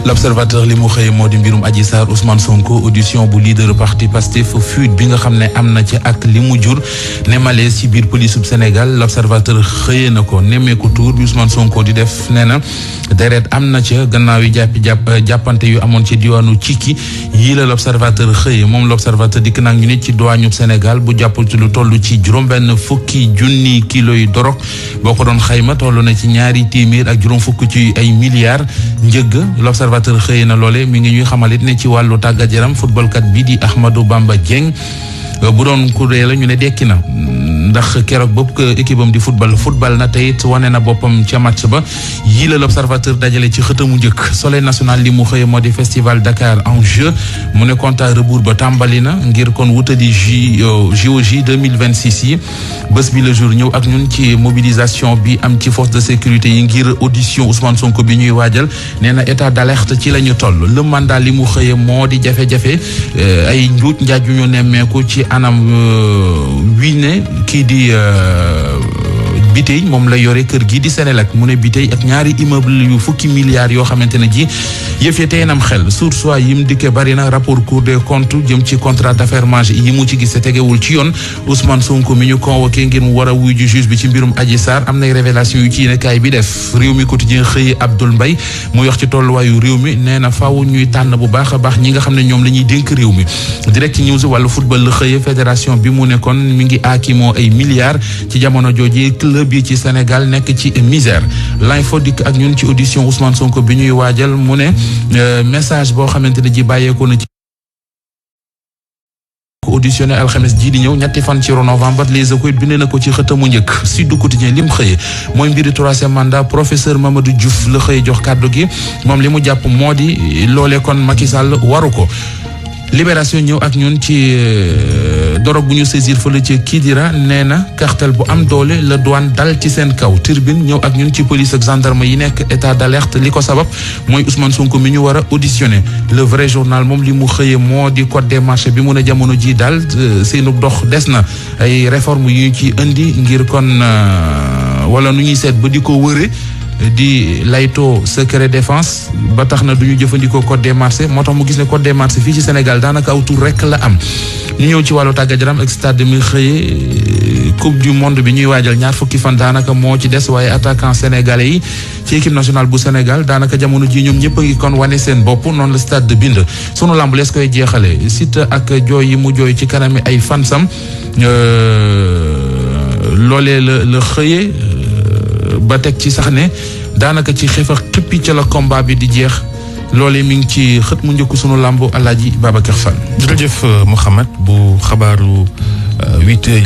L'observateur li mu xëy moo di mbirum Adji Sarr Ousmane Sonko audition bu leader parti Pastef fuite bi nga xam ne am na ci ak li mu jur ne malaise ci biir police bu Sénégal l'observateur xëyee na ko nemmeeku tour bi Ousmane Sonko di def nee na deret am na ca gannaaw yi jàppante yu amoon ci diwaanu Cikki yii la l'observateur xëyee moom l'observateur dikk nag ñu nit ci douane Sénégal bu jàpp ci lu toll ci juróom-benn fukki junni kilo yu dorog boo ko doon xayma toll na ci ñaari téeméer ak juróom fukk ci ay milliards njëgg l'observateur xëy na loole mi ngi ñuy xamalit ne ci wàllu tàggat yaram footballkat bi di Ahmadou Bamba Dieng bu doon kuréel la ñu ne dekki na ndax keroog bopp équipe am di football na tey it wane na boppam ca match ba yii la l'observateur dajale ci xëtamu njëkk soleil national li mu xëye moo di festival Dakar en jeu mu ne compte à rebours ba tàmbali na ngir kon wutali JOJ 2026 yi bés bi le jour ñëw ak ñun ci mobilisation bi am ci force de sécurité yi ngir audition Ousmane Sonko bi ñuy waajal nee na état d'alerte ci la ñu toll le mandat li mu xëye moo di jafe-jafe ay njuuj njaaj yu ñu nemmeeku ci anam wii ne kii di Bitey moom la yore kër gi di Senelec mu ne Bitey ak ñaari immeuble yu fukki milliards yoo xamante ne ji yëf ya tey nam xel source wa yim dikkee bari na rapport Cour des comptes jëm ci contrat d'affermage yi mu ci gis te tegewul ci yoon Ousmane Sonko mi ñu convoqué ngir mu war a wuy ju juge bi ci mbirum Adji Sarr am nay révélation yu ci yéenekaay bi def réew mi quotidien xëy Abdoul Mbaye muy wax ci tolluwaayu réew mi nee na faaw ñuy tànn bu baax a baax ñi nga xam ne ñoom la ñuy dénk réew mi direct news wàllu football la xëye fédération bi mu nekkoon mi ngi aakimoo ay milliards ci jamono jooju club yi ci Sénégal nekk ci misère l'info dikk ak ñun ci audition Ousmane Sonko bi ñuy waajal mu ne message boo xamante ne ji bàyyeekoo na ci auditionné alxames ji di ñëw ñetti fan ci novembre les Échos bind na ko ci xëtamu njëkk Sud Quotidien li mu xëyee mooy mbiri troisième mandat professeur Mamadou Diouf la xëye jox kàddu gi moom li mu jàpp moo di loolee kon Macky Sall waru ko Libération ñëw ak ñun ci dorog bu ñu saisir fële ci Kidira nee na cartel bu am doole la douane dal ci seen kaw Tribune ñëw ak ñun ci police ak gendarme yi nekk état d'alerte li ko sabab mooy Ousmane Sonko mi ñu war a auditionné le vrai journal moom li mu xëyee moo di code des marchés bi mun a jamono ji daal seenu dox des na ay réforme yu ñu ci indi ngir kon wala nu ñuy seet ba di ko wëre di laytoo secret défense ba tax na du ñu jëfandikoo code des marchés moo tax mu gis ne code des marchés fii ci Sénégal daanaka aw tur rek la am ñu ñëw ci wàllu tàggat yaram ak stade mi xëyee coupe du monde bi ñuy waajal ñaar fukki fan daanaka moo ci des waaye attaquant sénégalais yi ci équipe nationale bu Sénégal daanaka jamono ji ñoom ñëpp a ngi kon wane seen bopp noonu la stade de bind sunu lamb lees koy jeexale Siteu ak jooy yi mu jooy ci kanami ay fansam loolee la xëyee ba teg ci sax ne daanaka ci xeefa xippi ca la combat bi di jeex loolee mi ngi ci xët mu njëkk sunu làmbu Alaaji Babacar Fall. jërëjëf Mouhamed bu xabaaru 8h